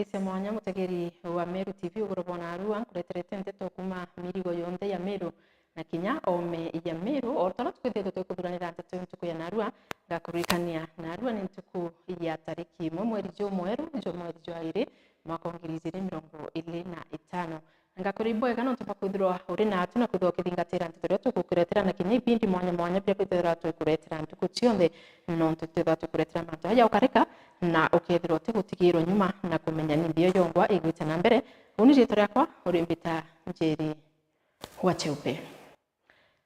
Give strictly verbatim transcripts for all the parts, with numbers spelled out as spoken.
Cia mwanya, mutegeri wa Meru T V, ugoro bwa narua, nkureterete nteto kuuma mirigo yonthe ya Meru na kinya oome ya Meru. O ta uria tukwithirwa tukuthuranira nteto ntuku ya narua, ngakuririkania narua ni ntuku ya tariki imwe mweri jumweru, jwa mweri jwa iri, mwaka wa ngiri ijiri mirongo iri na itano. Ngakwira ibwega nontu bwa kwithirwa uri naatu na kwithirwa ukithingatira nteto iria tugukuretera na kinya ibindi mwanya mwanya biria twithirwa twikuretera ntuku cionthe, nontu twithirwa twikuretera mantu aja ukarika na ukethirwa utigutigirwa nyuma na kumenya ni mbio yongwa igwite na mbere. Uu ni riitwa riakwa, uri mbita Njeri wa Cheupe.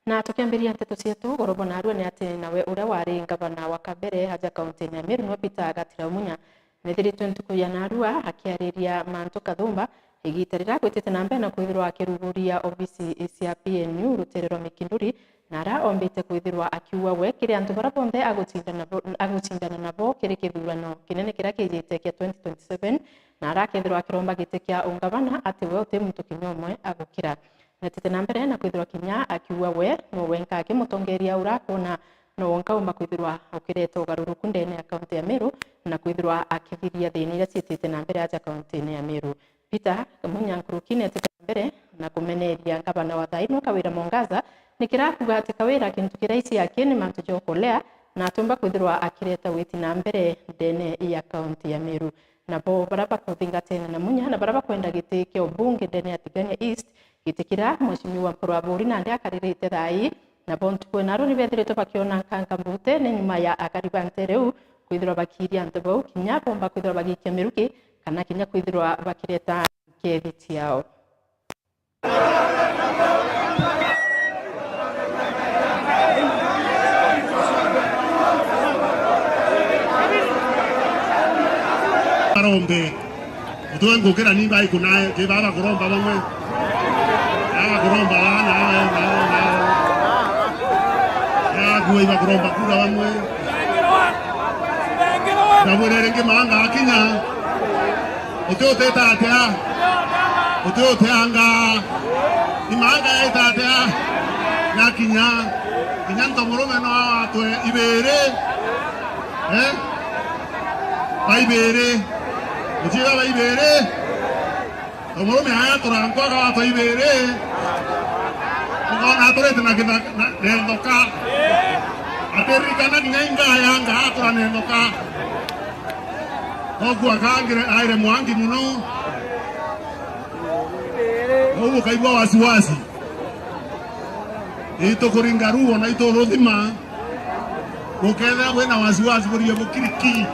Na tukiambiria nteto cietu, ugoro bwa narua ni ati nawe uria wari ngavana wa kabere aja kauntine ya Meru niwe Peter Gatira Munya nethiritwe ntuku ya narua akiariria mantu kathumba, igita riria agwitite na mbere na kwithirwa akiruguria obisi cia P N U rutere rwa Mikinduri, na aria ombite kwithirwa akiuga we kiri antu baria bonthe agucindana nabo, agucindana nabo kiri kithurano kinene kiria kijite kia twenty twenty-seven, na aria akethirwa akiromba giti kia ungavana ati we uti muntu kinya umwe agukira. Netete na mbere na kwithirwa kinya akiuga we no wenka akimutongeria uria akwona no wenka umba kwithirwa ukireta ugaruruku ndene ya kaunti ya Meru na kwithirwa akithiria thina iria ciitite na mbere aja kauntine ya Meru. Peter Munya Nkuruki netete na mbere na kumeneria ngavana wa thaino Kawira Mwangaza nikira akuga ati Kawira kintu kiria aici aki ni mantu ja ukolea na atumba kwithirwa akireta witi na mbere ndene ya kaunti ya Meru. Nabo baria bakuthingatene na Munya na baria bakwenda giti kia ubunge ndene ya Tigania East, giti kiria Mheshimiwa Mpuru Aburi nandi akaririte thaa ii, nabo ntuku ino ni bethiritwe bakiona nkanga mbute ni nyuma ya akari ba ntere iu kwithirwa bakiiria antu bau kinya bomba kwithirwa bagiikia miruki kana kinya kwithirwa bakireta nkethi ciao. Barombe. Utwe ngukira ni bai kuna ke baba kuromba bamwe. Baba kuromba bana, baba, baba, baba. Ya kuwa iba kuromba kura bamwe. Na bwire ringi manga akinya. Uti uteta atia? Uti uteanga. Ni manga yaita atia? Yakinya. Kinya ntomurume no atwe ibiri. Eh? Baibiri. Uchiga baibiri. Ntomurume aya turankwaga atwa ibiri. Ukona aturite na kithaka, na, na nthoka. Atirikana kinya ingaya nga atura na nthoka. Noku akangire aire mwangi muno. Uu ukaigua wasiwasi. Itukuringa ruo na ituruthima. Ukethira wina wasiwasi burie bukiriki.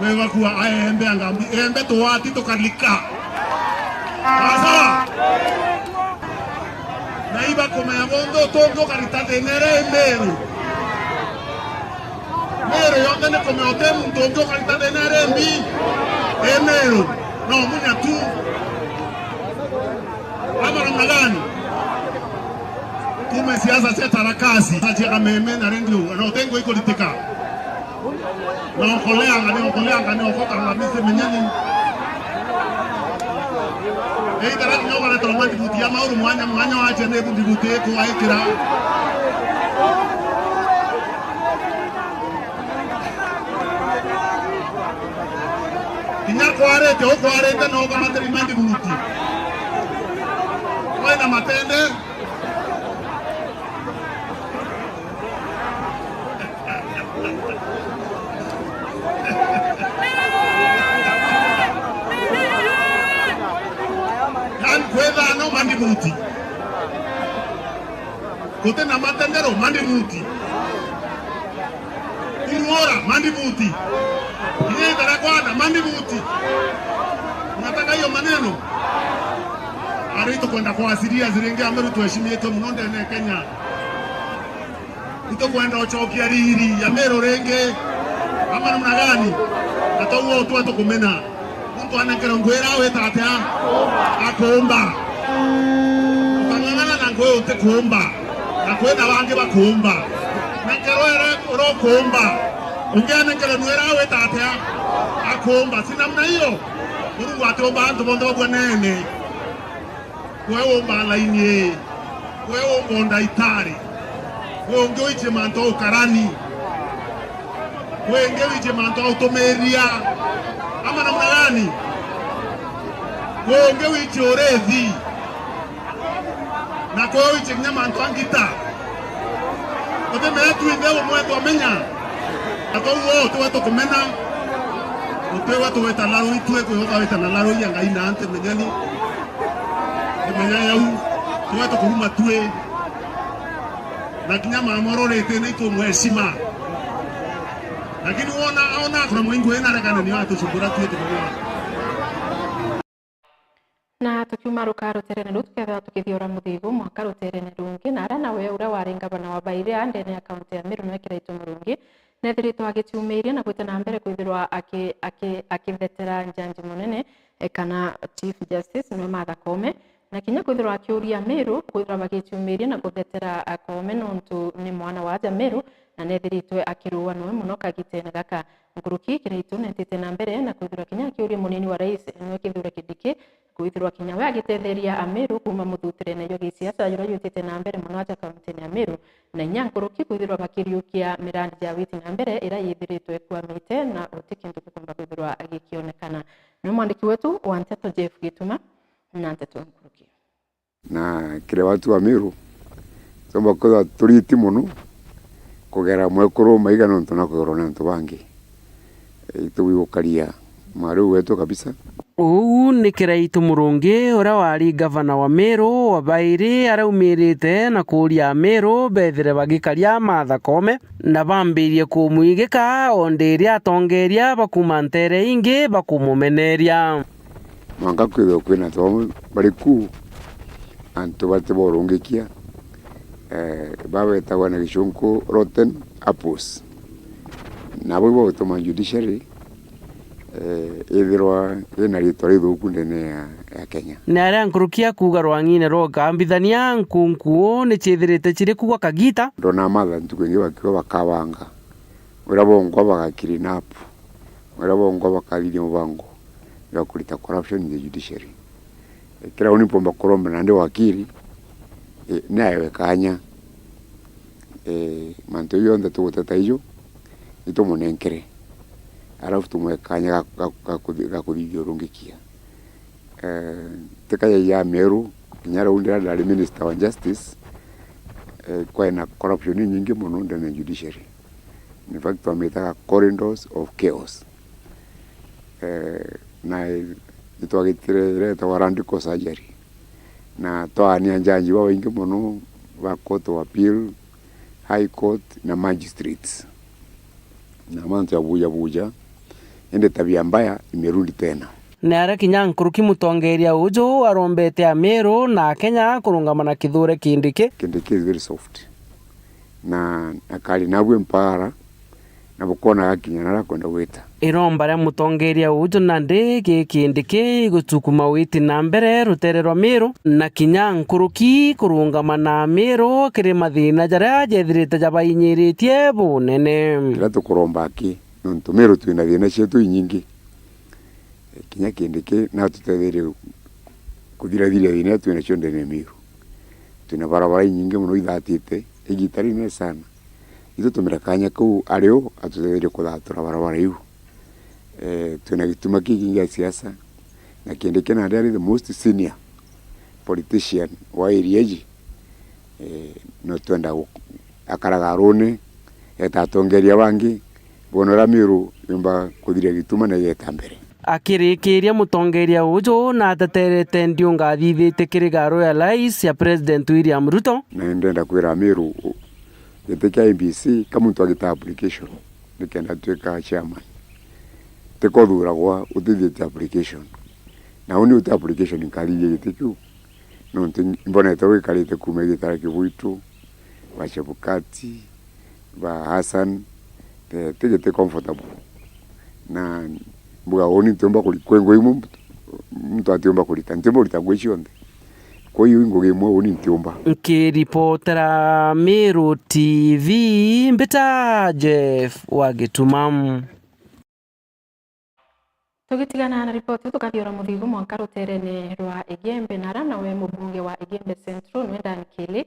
Webakua aembe angambi, embe tuwati tukalika. Sawa? Na ibakumenya bonthe utungi ukarita thina iria i Meru. Meru yonthe ni kumenya uti muntu ungi ukarita thina iria imbi i Meru. No Munya tu. Ama namna gani? Kume siasa cia tarakasi, cia kameme na redio, na uti ngui ikuritika. Na okoleanga, ni okoleanga, ni okokanga misi menyeni. Either kinya ukaretera mandibuti ya mauru mwanya mwanya wache ni ndibuti ikuwaikira. Kinya kwarite, ukwarite na ukamatiri mandibuti. Wina matende. Yaani kwithano mandibuti. Guti na matendero mandibuti. Kuruora mandibuti. Kinya ithara kwana mandibuti. Unataka hiyo maneno? Ari tukwenda kwasiria ziringi Ameru tuheshimietwe muno ndene ya Kenya. Itukwenda ucokia riri ya Meru ringi. Ama namna gani? Na toguo utwe tukumena. Muntu anenkerwe ngui iria wita atia? Akuumba. Ukang'ang'ana na ngui uti kuumba. Na kwina bangi bakuumba. Nenkerwe iria urokuumba. Ungi anenkerwe ngui iria wita atia? Akuumba. Si namna hiyo? Murungu atiumba antu bonthe babua nene. Gwe umba laini ii. Gwe umba ndaitari. Gwe ungi wichie mantu ukarani. Kwi ungi wiitie mantu a utumiria, ama namna gani? Kwi ungi wiitie urithi, na kwi wiitie kinya mantu a ngita. Utimenya twinthe umwe twamenya, na kou uu tiwe tukumena, utiwe tuwita na rui, twi kwihoka wita na rui ya Ngai na ntimenyani. Timenya yau, tiwe tukuruma twi. Na kinya mama urorete ni tumweshima. Lakini wona, aona akura mwingi wina rekana ni atucumbura twi tumenya. Na tukiuma ruka ruterene ruu, tukethirwa tukithiura muthigu mwanka ruterene rungi, na aria nawe uria wari ngavana wa Bairia ndene ya kaunti ya Meru, niwe Kiraitu Murungi, nethiritwe agiciumiria na gwita na mbere kwithirwa aki-, aki-, akithetera njanji munene, eh, kana Chief Justice, niwe Martha Koome, na kinya kwithirwa akiuria Meru kwithirwa bagiciumiria na kuthetera, ah, Koome nontu ni mwana wa aja Meru, na nethiritwe akirua noe mono kagitene gaka. Nkuruki Kiraitu netite na mbere na kwithirwa kinya akiuria munini wa rais, niwe Kithure Kindiki, kwithirwa kinya we agitetheria Ameru kuuma muthutirene jwa gisiasa juria jutite na mbere mono aja kauntine ya Meru, na inya nkuruki kwithirwa bakiriukia mirandi ja witi na mbere iria yithiritwe ikwamite na guti kintu gikumba kwithirwa gikionekana. Ni mwandiki wetu wa nteto Jeff Gituma na nteto nkuruki. Na kiri watu wa Meru, tumba kwithirwa turiti mono kugera mwekuru maiga nontu na kugerwa ni antu bangi. Itugwi gukaria mwari uu wetu kabisa. Uu ni Kiraitu Murungi, uria wari ngavana wa Meru wa Bairia, araumirite na kuuria Ameru bethire bagikaria Martha Koome, na bambirie kumwigika o ndiria atongeria ba kuuma nteere ingi bakumumeneria. Mwanka kwithirwe kwina antu bamwe bari ku, antu batiborungikia, eh, babetagwa na gicunku rotten apples. Nabo ibagutuma judiciary, eh, ithirwa ina ritwa rithuku ndene ya, ya Kenya. Ni aria nkuruki akuuga rwang'ine rwa ukambithania, nkunku ni ciithirite ciri ku gwa kagita. Ndona Martha ntuku ingi bakiuga bakabanga uria bongwa bagakiri napu, uria bongwa bakathithia mubango jwa kurita corruption in the judiciary. Eh, kira uni mpomba kuromba nandi wakiri, eh, naewe kanya. Eh, mantu jonthe tuguteta ijo, nitumunenkere. Alafu tumwe kanya ga, ga, ga kuthi-, ga kuthithia urungikia. Eh, tikaja ya Meru, kinya riu ndiria ndari Minister wa Justice, eh, kwina corruption inyingi mono ndene ya judiciary. In fact, twamitaga corridors of chaos. Eh, na nitwagitire iria itagwa radical surgery. Na twaania njanji babaingi mono ba Court of Appeal, High Court na magistrates. Na mantu ya buja buja, indi tabia mbaya imerundi tena. Ni aria kinya nkuruki mutongeria uju arombete Ameru na Akenya kurungama na Kithure Kindiki. Kindiki is very soft. Na akari nabwe mpara, na bukona gakinya naria akwenda gwita. Iromba ria mutongeria uju nandi gi Kindiki gutukuma witi na mbere rutere rwa Meru, na kinya nkuruki kurungama na Meru kiri mathina jaria jethirite jabainyiritie bunene. Kiria tukuromba aki, nontu Meru twina thina cietu inyingi. Eh, kinya Kindiki natutetherie kuthirathiria thina iria twinacio ndene ya Meru. Twina barabara inyingi mono ithatite igita rinene sana. Itutumire kanya kau ari o atutetherie kuthatura barabara iu. Eh, twina gituma kikingi gia siasa, na Kindiki nandi ari the most senior politician wa area iji. Eh, no twenda gu-, akaraga arune, eta atongeria bangi, bona uria Meru yumba kuthiria gituma na igeta mbere. Akirikiria, mutongeria uju nateterete ndiunga athithitie kiri ga Royal Highs ya President William Ruto. Na ndenda kwira Meru, giti kia M B C, ka muntu agita application, nikenda twika chairman. Tikothuragwa utithite application. Na uni uti application nkathithia giti kiu. Nontu mbonete gwikarite kuuma igita ria Kibuitu, ba Chebukati, ba Hassan, eh, ti giti comfortable. Na mbuga uni ntiumba kuri-, kwi ngugi imwe muntu, muntu atiumba kurita, ntiumba kurita ngugi cionthe. Kwa hiyo ngugi imwe uni ntiumba. Nkiripotera Meru T V, mbita Jeff wa Gituma. Tugitigana na ripoti iu, tukathiura muthigu mwanka ruterene rwa Igembe, na ara nawe mubunge wa Igembe Central, nwe Dan Kili,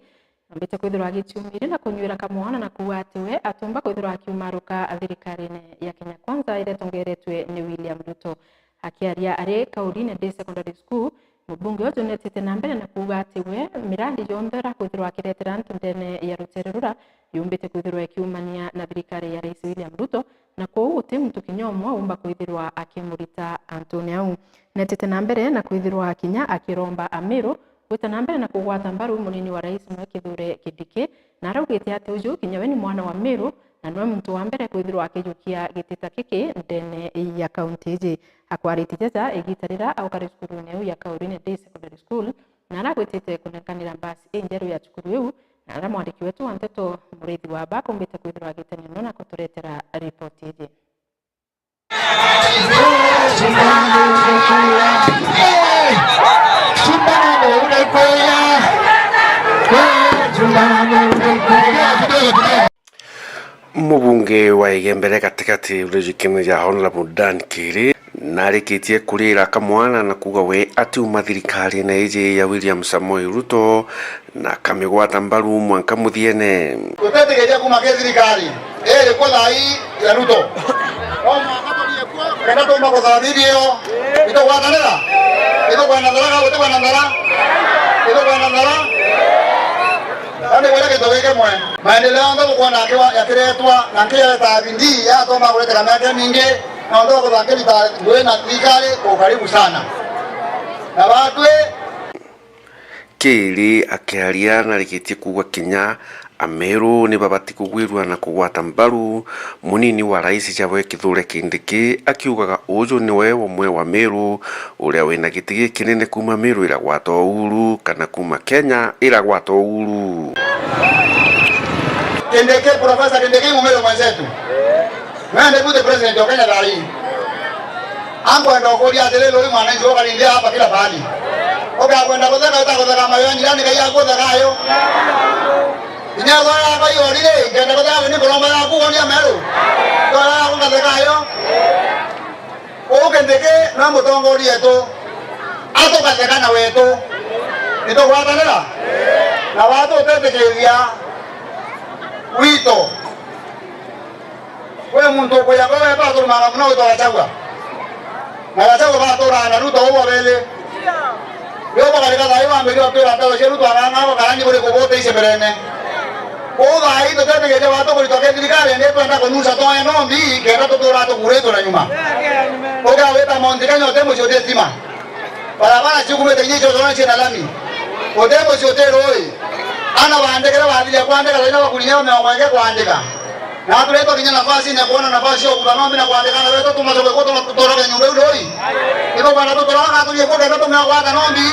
Ambite kwithirwa agiciumiri na kunyuira kamwana na kuuga ati we atiumba kwithirwa akiumaruka thirikarine ya Kenya Kwanza iria itongeretwe ni William Ruto. Akiaria ari Kaurine Day Secondary School, mubunge uju netite na mbere na kuuga ati we mirandi yonthe ira kwithirwa akiretera antu ndene ya rutere rura yumbite kwithirwa ikiumania na thirikari ya Rais William Ruto, na kwou guti muntu kinya umwe umba kwithirwa akimurita antune au. Netite na mbere na kwithirwa kinya akiromba Amiru gwita na mbere na kugwata mbaru munini wa rais Mwe Kithure Kindiki, na araugite ati uju kinya we ni mwana wa Miru na niwe muntu wa mbere kwithirwa akijukia giti ta kiki ndene ya kaunti iji. Akwaritie jaja igita riria aukari cukurune iu ya Kaurine Day Secondary School, na aragwitite kunenkanira mbasi injeru ya cukuru iu, na aria mwandiki wetu wa nteto Murithi wa Ba akumbite kwithirwa agitania nao na kuturetera ripoti iji. Mubunge wa Igembe ria gatigati uria ujikene ja Honorable Dan Kiri narikitie kurira kamwana na kuuga we atiuma thirikarine iji ya William Samoei Ruto na akamigwata mbaru mwanka muthiene. Tutetigeria kuma ki thirikari iri kuo thaa ii ya Ruto. No mwanka turie kuo kenda tumba kuthathithia iyo. Itugwatanira? Itukwenda nthara kana gutikwenda nthara? Itukwenda nthara? Yaani, kwenda kintu giki mwe. Maendeleo yonthe bukwona akiwa yakiretwa na nki yeta bidii yatomba kureteka miaka mingi, na undu wa kuthakirita ngui na thirikari kwa ukaribu sana. Na batwi Kiri akiaria narikitie kuuga kinya Ameru ni babati kugwirua na kugwata mbaru munini wa rais Jawe Kithure Kindiki, akiugaga uju niwe umwe wa Meru uria wina giti gikinene kuuma Meru iragwata uhuru kana kuuma Kenya iragwata uhuru. Kindiki, Professor Kindiki, Mumeru mwenzetu. Wewe deputy president wa Kenya thaa hii. Ankwenda ukuria atiriri, uyu mwananchi ukarindia hapa kila pahali. Ukakwenda kutheka, utakutheka mayo ya jirani, kai yaku uthekayo. Inya thora yako iyo riri, ngenda kutheka ni kuromba yaku, wonia Meru. Thora yaku ngathekayo. Uu Kindiki no mutongoria wetu. Atugatheka na wetu. Nitugwatanira? Na watu utetikiria wito. Kwi muntu ukuya kwe we bathurumanga muno gwitwa Gachagua. Na Gachagua baturaga na Ruto uu wa beli. Rio bukarika thaai wambiria utwira nteto cia Ruto ang'ang'a bukarani buri kubuteicia mbirene. Uu thaai tutetigeria watu kuritwa ki thirikari, ni twenda kunusa twae nombi, kenda tutura tukuritwe na nyuma. Ugawita Mount Kenya uti mucii uti stima. Barabara ciukumite kinya icio ciothe ciina lami. Uti mucii uti ruui. Ana baandikire bathiria kwandika, thaina bakurinya miongo ingi kwandika. Na turetwa kinya nafasi ya kuona nafasi ya kuuga nombi na kwandika na wetu tumacoke kuo tuma tutoroke nyumba iu ruui. Iko bwana tutoroka kana turie kuo kenda tumea gwata nombi.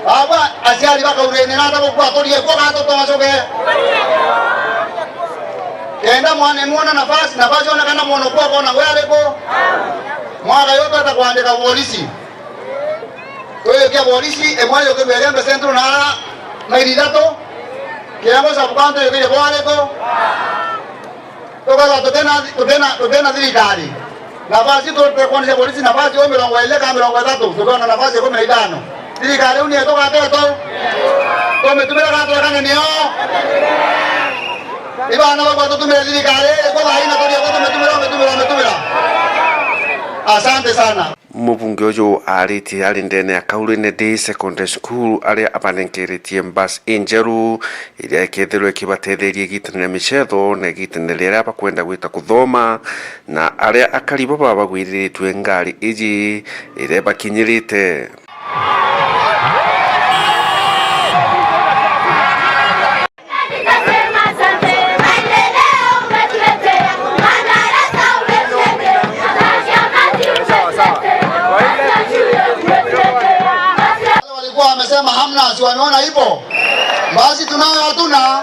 Aba aciari bakaurene na ata gukua turie kuo kana tutomacoke. Kenda mwana nuona nafasi, nafasi onekana mwana kwa kona we ariko. Mwaka yo tweta kwandika polisi. Tujukia polisi imwe yukirwe Igembe Central na maili ithatu. Kiambu sub county yukire bwariko. Tukaga tutena, tutena, tutena thirikari. Nafasi tutekwanisia polisi nafasi o mirongo iri kana mirongo ithatu, tukona nafasi ikumi na ithano. Thirikari iu ni yetu kana ti yetu? Tumitumira kana turekane nio? Ibana bakwa tutumire thirikari, ikuthai na turia kutumitumira, mitumira, mitumira. Asante sana. Mubunge uju aaritie ari ndene ya Kaurine Day Secondary School, aria abanenkeretie mbasi injeru iria ikethirwa ikibatetheria igiitene ria micetho na igiitene riria bakwenda gwita kuthoma, na aria akari baba bagwiriritue ngari iji iria bakinyirite. Walikuwa wamesema hamna, si wameona ipo? Mbasi tunayo, hatuna?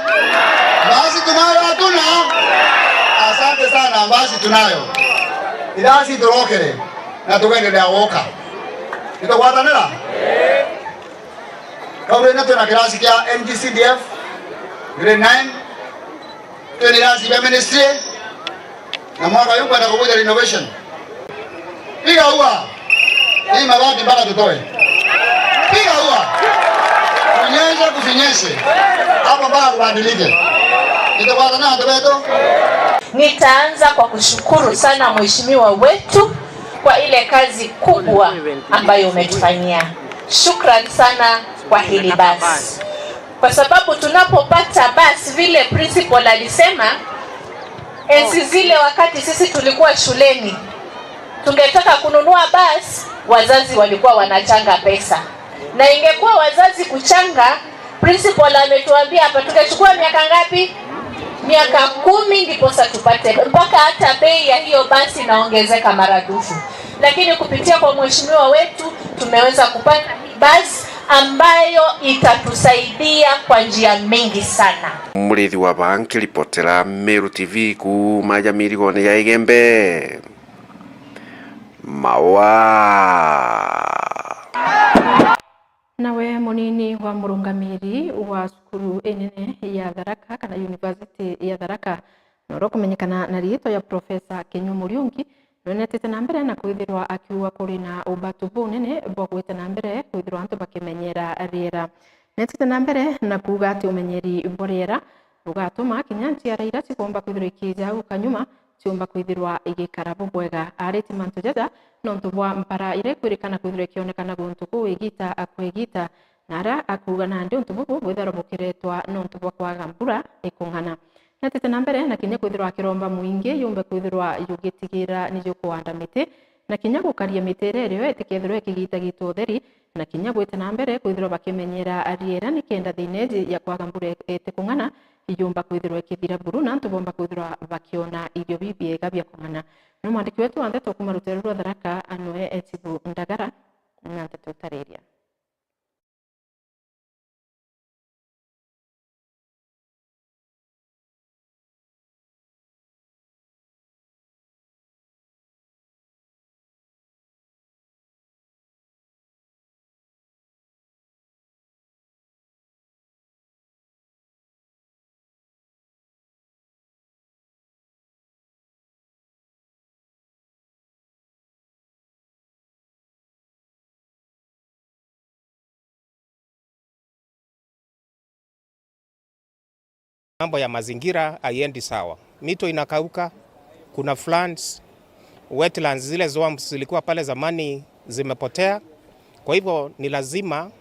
Mbasi tunayo, hatuna? Asante sana, mbasi tunayo. Irasi turokere na tugendelea gwoka. Nitugwatanira? Kaurine twina kirasi kia N G C D F, grade nine, twina irasi bia ministry, na mwaka uyu nkwenda kubuja renovation. Piga ua! Hii mabati mpaka tutoe. Piga ua! Nyeshe kusinyeshe, hapo mpaka kubadilike. Nitakwata na watu wetu. Nitaanza kwa kushukuru sana mheshimiwa wetu kwa ile kazi kubwa ambayo umetufanyia. Shukran sana kwa hili basi. Kwa sababu tunapopata basi, vile principal alisema, enzi zile wakati sisi tulikuwa shuleni, tungetaka kununua basi, wazazi walikuwa wanachanga pesa. Na ingekuwa wazazi kuchanga, principal ametuambia hapa, tungechukua miaka ngapi? Miaka kumi ndiposa tupate, mpaka hata bei ya hiyo basi inaongezeka maradufu. Lakini kupitia kwa mheshimiwa wetu, tumeweza kupata hii basi ambayo itatusaidia kwa njia mingi sana. Murithi wa Baa nkiripotera Meru T V kuuma ja mirigone ya Igembe. Mawa. Nawe munini wa murungamiri wa cukuru inene ya Tharaka kana University ya Tharaka, na uria ukumenyekana na riitwa ya Professor Kinyu Muriungi, nwenetete na mbere na kwithirwa akiuga kuri na ubatu bunene bwa gwita na mbere kwithirwa antu bakimenyera riera. Netete na mbere na kuuga ati umenyeri bwa riera bugatuma kinya nchiara iria cikumba kwithirwa ikija guka nyuma ciumba kwithirwa igikara bubwega. Ariti mantu jaja nontu bwa mpara iria ikwirikana kwithirwa ikionekana guntu kuu igita kwa igita, na aria akuuga nandi untu bubu bwithirwa bukiretwa nontu bwa kwaga mbura ikung'ana. Netete na mbere na kinya kwithirwa akiromba mwingi yumbe kwithirwa yugitigira ni jukuanda miti, na kinya gukaria miti iria irio itikethirwa ikigitagita utheri, na kinya gwita na mbere kwithirwa bakimenyera riera nikenda thina iji ya kwaga mbura itikung'ana iyumba kwithirwa ikithira buru, na antu bomba kwithirwa bakiona irio bibiega bia kung'ana. Ni mwandiki wetu wa ndeto kuuma rutere rwa Tharaka, Anwe Etibu Ndagara, na ndeto utariria. Mambo ya mazingira haiendi sawa. Mito inakauka, kuna floods, wetlands, zile swamps zilikuwa pale zamani zimepotea. Kwa hivyo ni lazima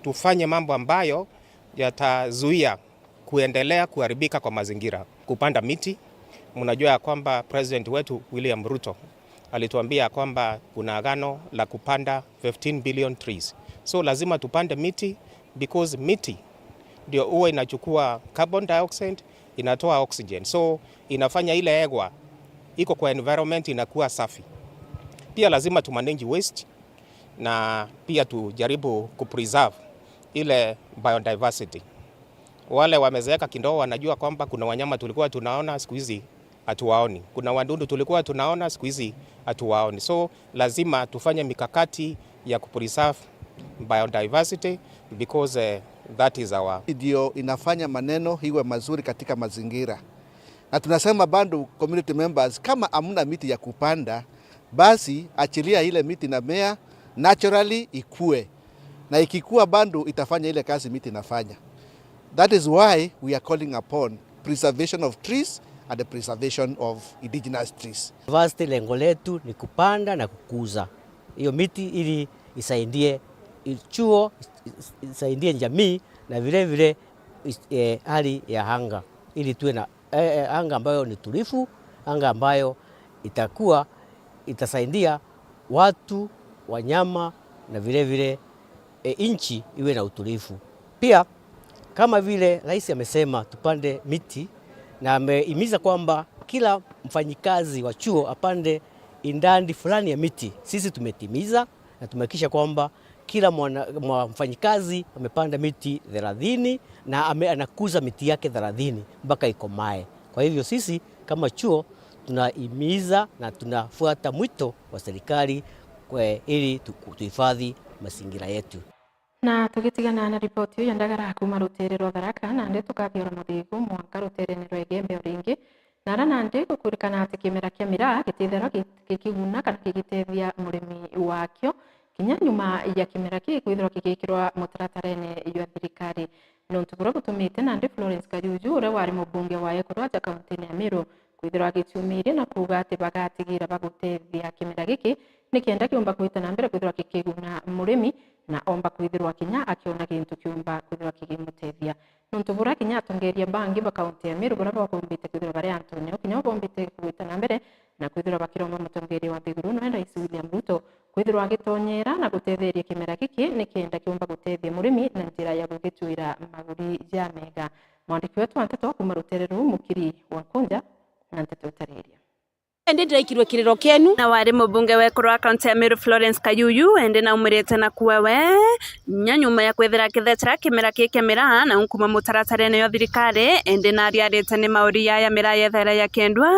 tufanye mambo ambayo yatazuia kuendelea kuharibika kwa mazingira. Kupanda miti, mnajua ya kwamba President wetu William Ruto alituambia ya kwamba kuna agano la kupanda fifteen billion trees. So lazima tupande miti because miti ndio huwa inachukua carbon dioxide, inatoa oxygen. So inafanya ile hewa iko kwa environment inakuwa safi. Pia lazima tumanage waste na pia tujaribu kupreserve ile biodiversity. Wale wamezeeka kidogo wanajua kwamba kuna wanyama tulikuwa tunaona, siku hizi hatuwaoni. Kuna wadudu tulikuwa tunaona, siku hizi hatuwaoni. So lazima tufanye mikakati ya kupreserve biodiversity because, eh, that is our... Ndio inafanya maneno iwe mazuri katika mazingira. Na tunasema bado community members, kama hamna miti ya kupanda, basi achilia ile miti na mea naturally ikue. Na ikikua bado itafanya ile kazi miti inafanya. That is why we are calling upon preservation of trees and the preservation of indigenous trees. University, lengo letu ni kupanda na kukuza hiyo miti ili isaidie chuo, isaidie jamii na vile vile is-, eh, hali ya anga ili tuwe na, eh, eh, anga ambayo ni tulivu, anga ambayo itakuwa, itasaidia watu, wanyama na vile vile, eh, nchi iwe na utulivu. Pia, kama vile rais amesema tupande miti, na amehimiza kwamba kila mfanyikazi wa chuo apande idadi fulani ya miti, sisi tumetimiza na tumehakikisha kwamba kila mwana, mwa-, mfanyikazi amepanda miti thelathini na ame-, anakuza miti yake thelathini mpaka ikomae. Kwa hivyo sisi kama chuo tunahimiza na tunafuata mwito wa serikali kwe-, ili tu-, tuhifadhi mazingira yetu. Na tugitigana na ripoti iu ya Ndagara kuuma rutere rwa Tharaka, nandi tukathiora muthigu mwanka ruterene rwa Igembe o ringi, na aria nandi gukwirikana ati kimera kia miraa gitithirwa gi-, gikiguna kana gigitethia murimi wakio, kinya nyuma ya kimera kii kwithirwa kigikirwa mutaratarene jwa thirikari. Ni untu buria butumite nandi Florence Kajuju, uria wari mubunge wa ekuru aja kauntine ya Meru, kwithirwa agiciumiria na kuuga ati bagatigira bagutethia kimera giki nikenda kiumba kwita na mbere kwithirwa gikiguna murimi na omba kwithirwa kinya akiona gintu kiumba kwithirwa kigimutethia. Nontu buria kinya atongeria bangi ba kaunti ya Meru baria babombite kwithirwa bari antune o kinya bombite kugwita na mbere na kwithirwa bakiromba mutongeria wa nthiguru noe Rais William Ruto kwithirwa agitonyera na gutetheria kimera giki nikenda kiumba gutethia murimi na njira ya gugituira maguri ja mega. Mwandiki wetu wa nteto kuuma rutere ruu Mukiri wa Nkunja na nteto utariria. Indi ndiraikirwe kiriro kienu. Na wari mubunge wa ekuru wa kaunti ya Meru Florence Kayuyu, indi naumirite na kuua we, nya nyuma ya kwithira akithecera kimera kii kia miraa na unkuma mutaratarene yo thirikari, indi nariarite ni mauri yaya miraa yethaira yakiendwa,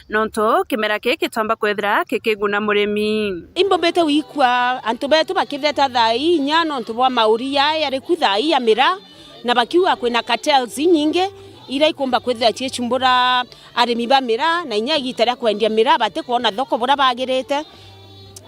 nontu kimera kii kitomba kwithira kikiguna murimi. Imbombete wikua antu betu bakitheta thaa ii inya nontu bwa mauri yaya yari ku thaa ii ya miraa, na bakiuga kwina cartels inyingi iria ikumba kwithira ciichumbura arimi ba miraa, na inya igita ria kwendia miraa batikwona thoko buria bagirite.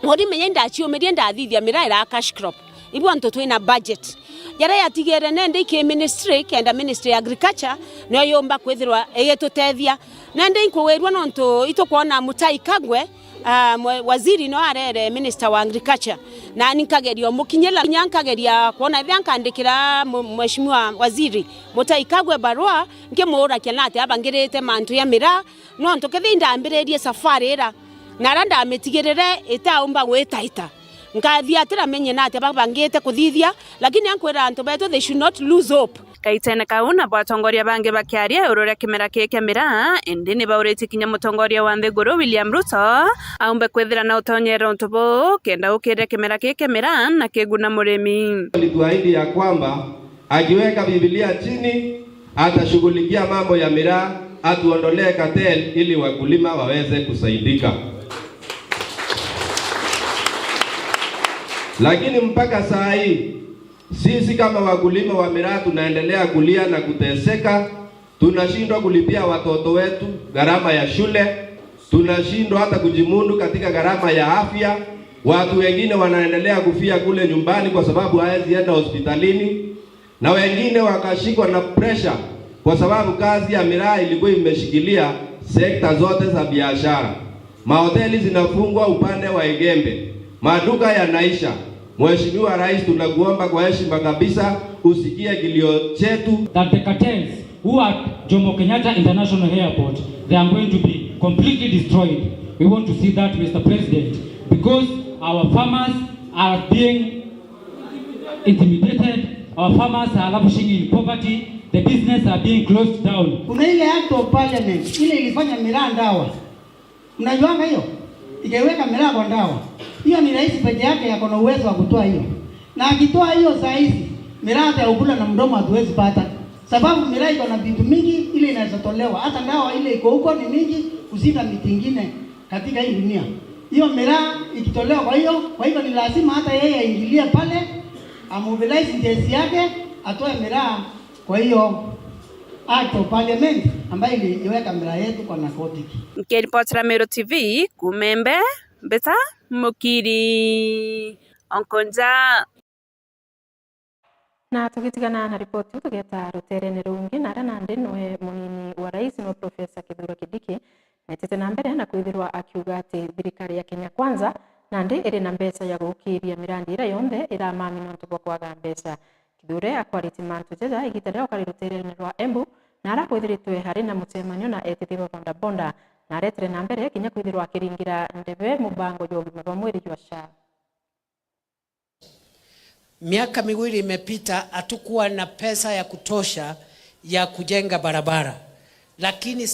Murimi inya indaciumirie ndathithia miraa iraa cash crop. Ibu antu twina budget. Jaria yatigere nende iki ministry, kenda ministry ya agriculture, niyo yumba kwithirwa igitutethia. Nende inkuwirua nontu itukwona Mutai Kagwe, ah, mwe-, waziri no arere minister wa agriculture. Na ni nkageria umukinyira, kinya nkageria kwona ethia nkandikira mu-, mheshimiwa waziri Mutai Kagwe barua, nkimuurakia na atia abangirite mantu ya miraa, nontu kethia indambiririe safari ira, na ara ndamitigirire itaumba gwitaita. Nkathia atiramenye na atia babangite kuthithia, lakini ankwira antu betu they should not lose hope. Kaitene kau, nabo atongoria bangi bakiaria iguru ria kimera kii kia miraa, indi ni bauritie kinya mutongoria wa nthiguru William Ruto aumbe kwithira na utonyera untu buu, kenda ukiria kimera kii kia miraa na kiguna murimi. Alituahidi ya kwamba akiweka Biblia chini, atashughulikia mambo ya miraa, atuondolee cartel ili wakulima waweze kusaidika. Lakini mpaka saa hii, sisi kama wakulima wa miraa tunaendelea kulia na kuteseka. Tunashindwa kulipia watoto wetu gharama ya shule, tunashindwa hata kujimudu katika gharama ya afya. Watu wengine wanaendelea kufia kule nyumbani kwa sababu hawezi enda hospitalini, na wengine wakashikwa na pressure kwa sababu kazi ya miraa ilikuwa imeshikilia sekta zote za biashara. Mahoteli zinafungwa upande wa Igembe. Maduka yanaisha. Mheshimiwa Rais, tunakuomba kwa heshima kabisa usikie kilio chetu. That the cartels who are at Jomo Kenyatta International Airport, they are going to be completely destroyed. We want to see that, Mister President, because our farmers are being intimidated, our farmers are languishing in poverty, the business are being closed down. Kuna ile act of parliament ile ilifanya miraa ndawa. Mnajuanga hiyo? Ikaiweka miraa kwa ndawa. Hiyo ni rais peke yake yako na uwezo wa kutoa hiyo. Na akitoa hiyo saa hizi, miraa hata ya ukula na mdomo hatuwezi pata. Sababu miraa iko na vitu mingi ile inaweza tolewa. Hata ndawa ile iko huko ni mingi kushinda miti ingine katika hii dunia. Hiyo miraa ikitolewa kwa hiyo, kwa hivyo ni lazima hata yeye aingilie pale, amobilize jeshi yake, atoe miraa kwa hiyo act of parliament ambayo iliweka miraa yetu kwa narcotic. Nkiripotera Meru T V, kuuma Embu, mbita Mukiri Onkonja. Na tugitigana na ripoti iu, tugeeta ruteerene rungi, na aria nandi nwe munini wa rais, nwe Professor Kithure Kindiki, neetite na mbere na kwithirwa akiuga ati thirikari ya Kenya Kwanza nandi iri na mbeca ya gukiiria mirandi iria yonthe iramami nontu bwa kwaga mbeca. Kithure akwaritie mantu jaja igita riria ukari ruteerene rwa Embu, na aria kwithiritwe ari na mucemanio na eetithia ba bodaboda, na aretere na mbere kinya kwithirwa akiringira ndebe mubango jwa ugima bwa mwiri jwa SHA. Miaka miwili imepita, hatukuwa na pesa ya kutosha ya kujenga barabara, lakini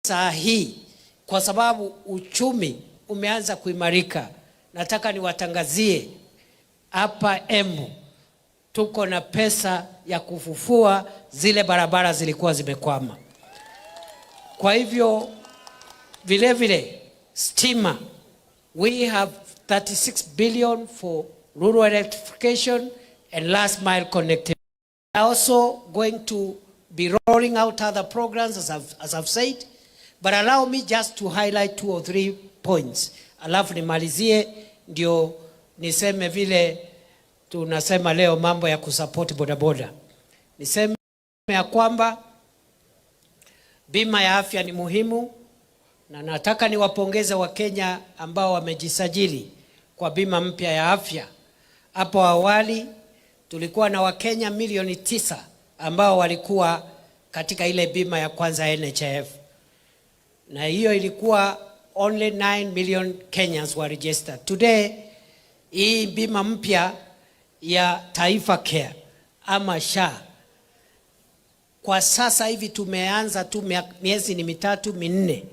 saa hii, kwa sababu uchumi umeanza kuimarika, nataka niwatangazie hapa Embu tuko na pesa ya kufufua zile barabara zilikuwa zimekwama. Kwa hivyo, vile vile, stima, we have thirty-six billion for rural electrification and last mile connectivity. We are also going to be rolling out other programs, as I've, as I've said, but allow me just to highlight two or three points. Alafu nimalizie, ndio Niseme vile tunasema leo mambo ya kusupport bodaboda. Niseme ya kwamba bima ya afya ni muhimu, na nataka niwapongeze Wakenya ambao wamejisajili kwa bima mpya ya afya. Hapo awali tulikuwa na Wakenya milioni tisa ambao walikuwa katika ile bima ya kwanza N H I F. Na hiyo ilikuwa only nine million Kenyans were registered. Today, hii bima mpya ya Taifa Care ama SHA, kwa sasa hivi tumeanza tu mia-, miezi ni mitatu minne.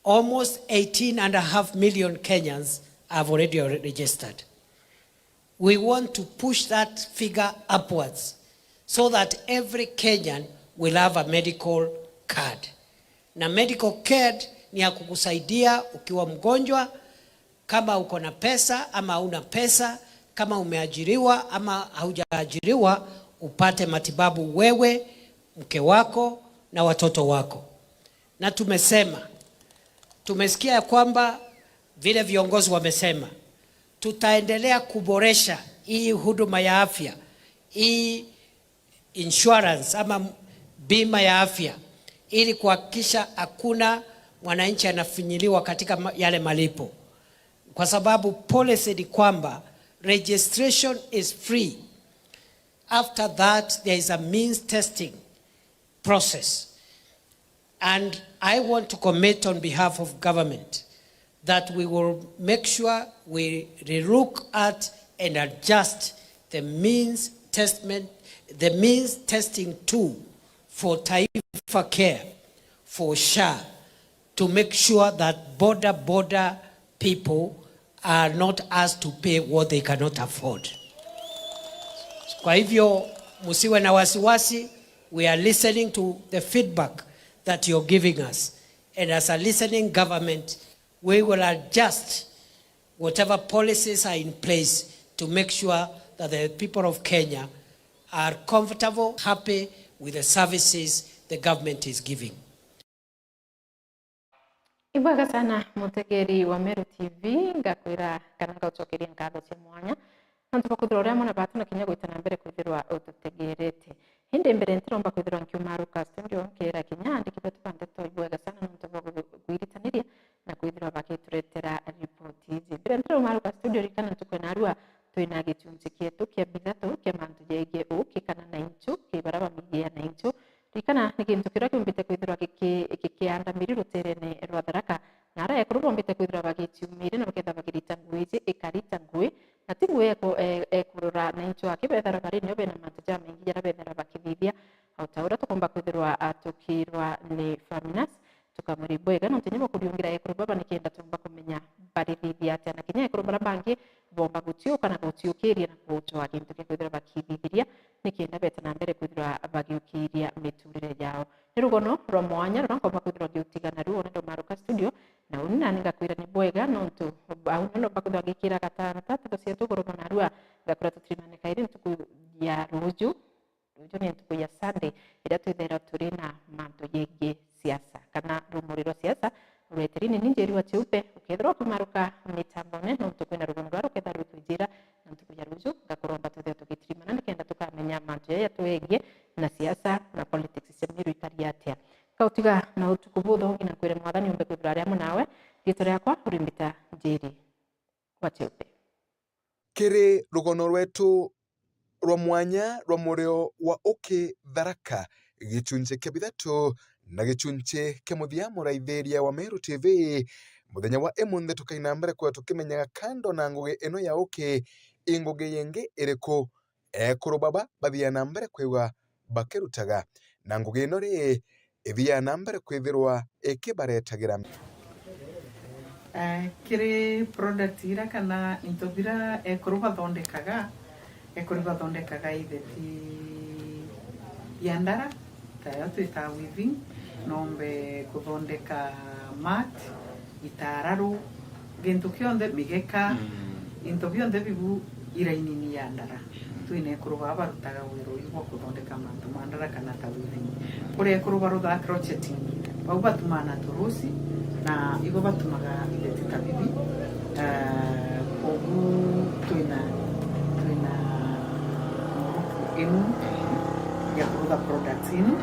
Almost eighteen and a half million Kenyans have already registered. We want to push that figure upwards so that every Kenyan will have a medical card. Na medical card ni ya kukusaidia ukiwa mgonjwa, kama uko na pesa ama hauna pesa, kama umeajiriwa ama haujaajiriwa, upate matibabu wewe, mke wako na watoto wako. Na tumesema, tumesikia ya kwamba vile viongozi wamesema, tutaendelea kuboresha hii huduma ya afya, hii insurance ama bima ya afya, ili kuhakikisha hakuna mwananchi anafinyiliwa katika ma-, yale malipo, kwa sababu policy ni kwamba registration is free. After that, there is a means testing process. And I want to commit on behalf of government that we will make sure we relook at and adjust the means testment, the means testing tool for Taifa Care, for SHA, to make sure that border, border people are not asked to pay what they cannot afford. Kwa hivyo, msiwe na wasiwasi, we are listening to the feedback that you're giving us. And as a listening government, we will adjust whatever policies are in place to make sure that the people of Kenya are comfortable, happy with the services the government is giving. Ibwega sana, mutegeri wa Meru T V, ngakwira kana ngaucokeria nkatho cia mwanya nontu bwa kwithirwa uri amwe na batu na kinya gwita na mbere kwithirwa ututegerete. Indi mbere ntiromba kwithirwa nkiuma ruka studio, nkeera kinya andiki betu ba ndeto ibwega sana nontu bwa gu-, gwiritaniria na kwithirwa bagituretera ripoti iji. Mbere ntiromba ruka studio, ririkana ntuku ya narua twina gicunci kietu kia bithatu kia mantu jegie uuki kana na inchu, ki bara bamigia na inchu. Ririkana ni gintu kiria kiumbite kwithirwa giki-, gikiandamiri ruteerene rwa Tharaka, na aria ekuru boombite kwithirwa bagiciumiri na bakethirwa bagirita ngui iji ikari ta ngui, na ti ngui eku-, e-, ekurura na inchu aki bethirwa bari nio bena mantu jamaingi jaria bethirwa bakithithia, o ta uria tukumba kwithirwa, a, tukirwa ni Faminas. Tukamwira ibwega, nontu inya bwa kuriungira ekuru baba nikenda tumba kumenya barithithia atia, na kinya ekuru baria bangi boomba gutiuka na gutiukiria na kujwa gintu gia kwithirwa bakithithiria, nikenda beeta na mbere kwithirwa bagiukiria miturire yao. Ni rugono rwa mwanya ruria nkomba kwithirwa ngiutiga naruo, uni ndaumaruka studio, na uni nani ngakwira ni bwega, nontu au nio nomba kwithirwa ngikira gatanta nteto cietu iguru mono narua, ngakwira tutirimane kairi ntuku ya ruju. Ruju ni ntuku ya Sunday, iria twithairwa turi na mantu jegie siasa, kana rumuri rwa siasa rureteri. Ni ni Njeri wa Cheupe, ukethirwa ukimaruka mitambone, nontu kwina rugono ruria rukethirwa rutwijira na ntuku ya ruju, ngakuromba twithirwe tugitirimana nikenda tukamenya mantu jaja twegie na siasa na politics cia Meru ikari atia. Kautiga na utuku buthongi na nkwire Mwathani umbe kwithirwa ari amwe nawe. Riitwa riakwa uri mbita Njeri wa Cheupe. Kiri rugono rwetu rwa mwanya rwa murio wa uki Tharaka, gichunchi kia bithatu na gichunchi kia muthia, muraithiria wa Meru T V, muthenya wa imunthi tukaina mbere kwithirwa tukimenyaga kando na ngugi ino ya uki, i ngugi yingi iriku ekuru baba bathiaga na mbere kwigua bakirutaga, na ngugi ino ri ithiaga na mbere kwithirwa ikibaretagira. Eh, kiri product ira kana into bira ekuru bathondekaga, ekuru bathondekaga itheti ya ndara, tayo twitaga weaving, nombe kuthondeka mat, itararu, gintu kionthe, migeka, into bionthe bibu irainini ya ndara. Twina ekuru baa barutaga wira uyu bwa kuthondeka mantu ma ndara kana ta weaving. Kuri ekuru baruthaga crocheting, bau batumaga na turusi, na ibo batumaga itheti ta bibi, eh, Ugu twina, twina group inu ya kurutha products inu.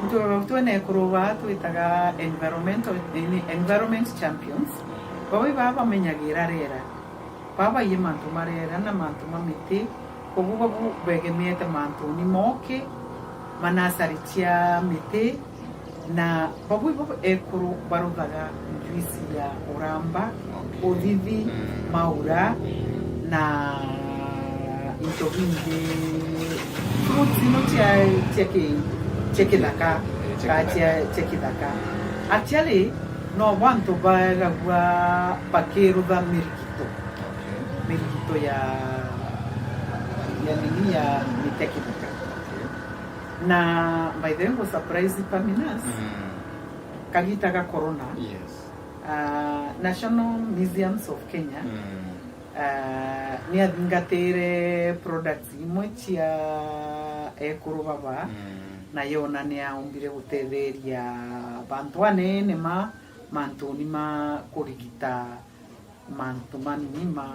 Ntu twina ekuru ba twitaga environmental, environment champions. Baba iba bamenyagira rera. Baba baie mantu ma rera na mantu ma miti. Koguo babu begemeete mantuni moki, manasari cia miti, na babu ibo ekuru baruthaga njuici ya uramba, okay, uthithi, mm, maura, mm, na into bingi, fruits ino cia, cia ki-, cia kithaka, eh, cia ka kithaka, cia, cia kithaka. Actually, no bantu baegagua bakirutha mirigito. Okay. Mirigito ya, ya nini, ya miti ya kithaka. Okay. Na by the way, ngo surprise Paminas, mm, kagita ga corona, yes, ah, National Museums of Kenya, mm, ah, ni athingatire products imwe cia ekuru baba, mm, na yona ni aumbire gutetheria bantu anene ma mantuni ma kurigita mantu manini ma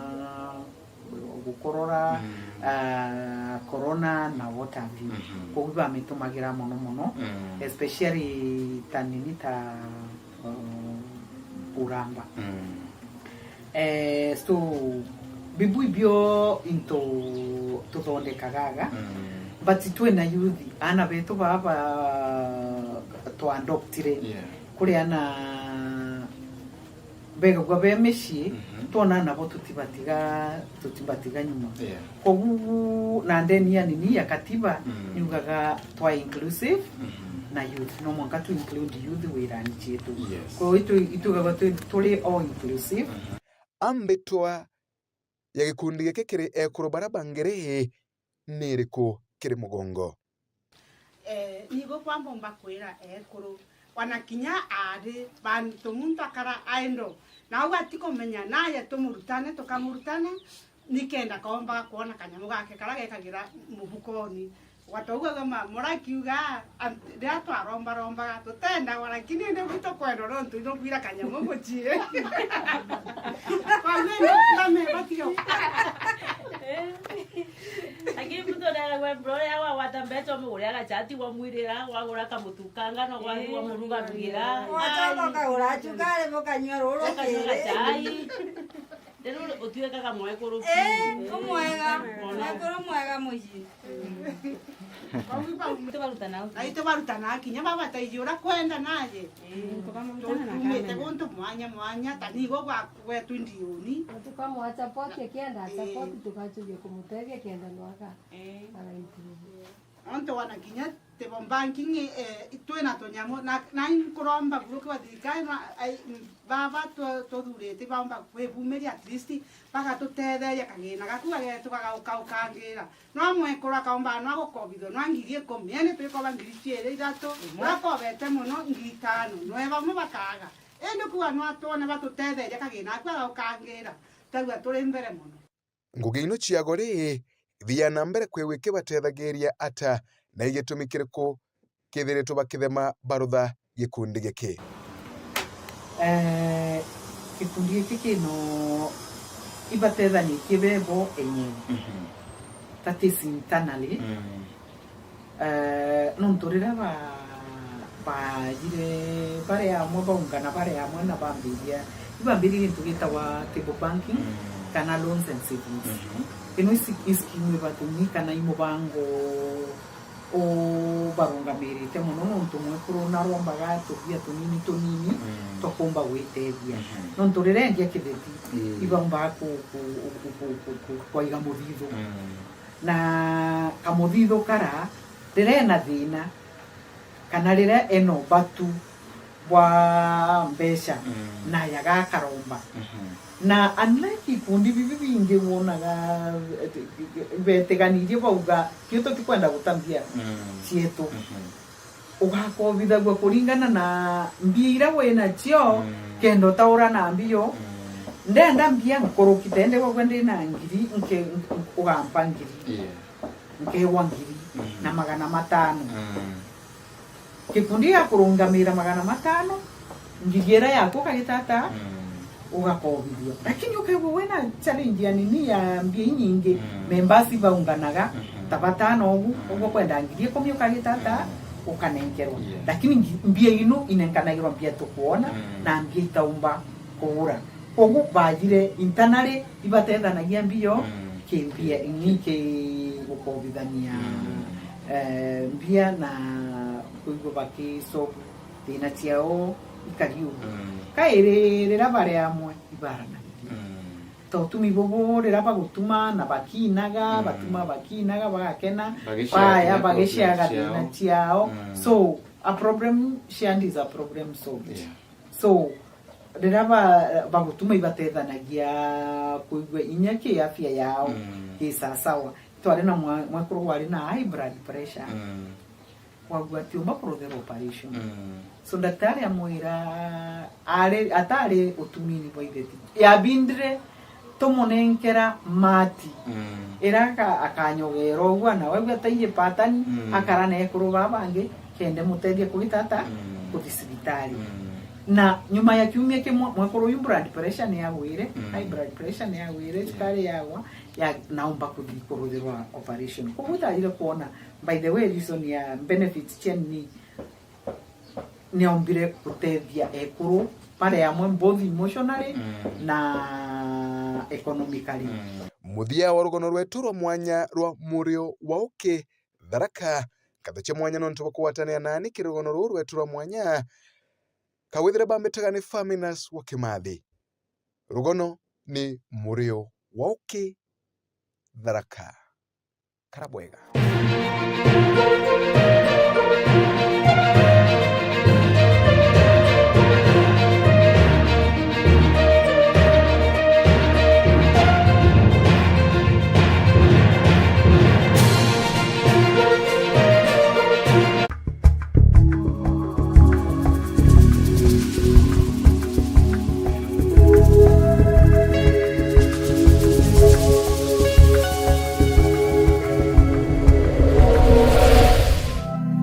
gukorora, mm, ah, corona na what have you. Mhm. Koguo bamitumagira mono mono, mm, especially ta nini ta, uh, uramba. Mm. Eh, so, bibu ibio into tuthondekaga aga, mm, but twina youth, aana betu baba twa adoptire. Yeah. Kuri aana begagua be micii, mhm, twona nabo tutibatiga, tutibatiga nyuma. Yeah. Koguo, na ndeni ya nini ya katiba, mm, yugaga twa inclusive, mhm, na youth. No mwanka tu include youth wirani cietu. Yes. Koguo itu-, itugagwa tu-, turi all inclusive. Mhm. Ambitwa ya gikundi giki kiri ekuru baria bangi ri, ni iriku kiri mugongo? Eh, nigo kwamba umba kwira ekuru, ona kinya aari, bantu muntu akara idle, na au atikumenya, naye tumurutane, tukamurutana, nikenda kaombaga kwona kanyamu gake karia gekagira mufukoni. Gwataugaga ma-, murakiuga, am-, riria twarombarombaga, tutendagwa, lakini indi gwitũ kwendwa nontu ino kwira kanyamu mucii. Kwa nini ndamebatiga? Lakini mtu anaweza bro ya wawata mbeca umugurira gachati, wamwirira, wagura kamutu ka ngano, kwathi wamurugarugira. Wacoka ukagura cukari, mukanyua ruru. Ukanyua gachai. Riu utuikaga mwekuru. Eh, umwega. Mwekuru mwega mucii. Bau, bau. Tubarutana au. Na itubarutana kinya baba taiji uria kwenda naye. Eh, tukamurutana na tumite kamera. Guntu mwanya mwanya, ta nigo gwa-, gwetu Ndiuni. Na tukamwa support akienda, eh, support tugacuria kumutethia akienda nwaka. Eh. Ara improve. Onto wana kinya tibo banking, eh, twina tunyamu, na, na inkuromba guru kwa thirikari, na, ai, baba tu-, tuthurite baomba kwibumiria at least, bagatutetheria kagina gaku gagetu gagaukagira. No mwekuru akaomba no agukobithua no ngiri ikumi, yani twikoba ngiri ciiri ithatu, bakobete muno ngiri itano, no bamwe bakaga. Indi kuga no atwone batutetheria kagina gaku gagaukagira, tauga turi mbere muno. Ngugi ino ciago ri, thia na mbere kwigua ikibatethagiria ata, na igitumi kiriku kithiritwe bakithema barutha gikundi giki? Eh, gikundi giki kino ibatethanitie bebo enyewe. Mhm. That is internally. Mm. Eh, nontu riria ba-, baajire bari amwe, baungana bari amwe na bambiria, ibambirie gintu gitagwa table banking, mm, kana loans and savings. Mhm. Ino isi-, iskimu ibatumi kana imubango ubarungamirite mono, nontu mwekuru narombaga tubia tunini tunini, mm, twa kumba gwitethia. Mhm. Nontu riria endia kitheti, mm, ibaumbaga ku-, ku-, kwaiga muthithu. Mm. Na kamuthithu kara, riria ena thina, kana riria ena ubatu bwa mbeca, mm, nayaga akaromba. Mhm. Na unlike ikundi bibi bingi wonaga, eh, betiganirie bauga, "Tio tutikwenda guta mbia, mm, cietu." Mhm. Ugakobithagua kuringana na mbia iria wina cio, mm, kenda utaura na mbio. Mm. Ndenda mbia nkuruki, tende gwakwa ndina ngiri, nke-, ugampa ngiri. Yeah. Nkewa ngiri, mm, na magana matano. Mm. Gikundi gia kurungamira magana matano, ngiri iria yaku ukagitata, mm, Ugakobithua. Lakini ukaigua wina challenge ya nini ya mbia inyingi, mm, members baunganaga, mhm, ta batano ugu, mm, uguo kwenda ngiri ikumi ukagita ata, mm, ukanenkerwa. Yeah. Lakini ngi-, mbia inu inenkanagirwa mbia tukwona, mm, na mbia itaumba kugura. Kogu bajire internally ibatethanagia mbio, mm, ki mbia, ni ki gukobithania, mm, eh, mbia na kuigua bakisolve thina ciao ikari uguo. Mm. Kairi riria bari amwe ibaranagiria. Mm. Ta utumi bubu riria bagutuma na bakinaga, mm, batuma bakinaga, bagakena, bagiciaga baya, thina, bagiciaga problem ciao, thina ciao. Mm. So, a problem shared is a problem solved. Yeah. So, riria ba-, bagutuma ibatethanagia kuigua inya ki afya yao, mm, ki sasawa. Twari na mwa-, mwekuru wari na high blood pressure. Mm. Wagua atiumba kurutherwa operation. Mm. So, daktari amwira ari, atari utumini bwa itheti. Yabindire tumunenkera mati. Mm. Ira aka-, akanyogera uguo, na wagua ataiji patani, mm, akara na ekuru baa bangi, kende mutethia kugita ata, mm, kuthi cibitari. Mm. Na nyuma ya kiumia kimwe, mwekuru uyu blood pressure ni yagwire, mm, high blood pressure ni yagwire, yeah, cukari yagwa, ya, naumba kuthi kurutherwa operation. Koguo itajire kwona, by the way, reason ya benefits cia ni, niombire gutethia ekuru, bari amwe both emotionally, mm, na economically. Mm. Muthia wa rugono rwetu rwa mwanya rwa Murio wa Uki, Tharaka, nkatho cia mwanya nontu bwa kugwatanira nani kiri rugono ruu rwetu rwa mwanya. Kagwithire bambitaga ni Faminas wa Kimathi. Rugono ni Murio wa Uki, Tharaka. Kara bwega.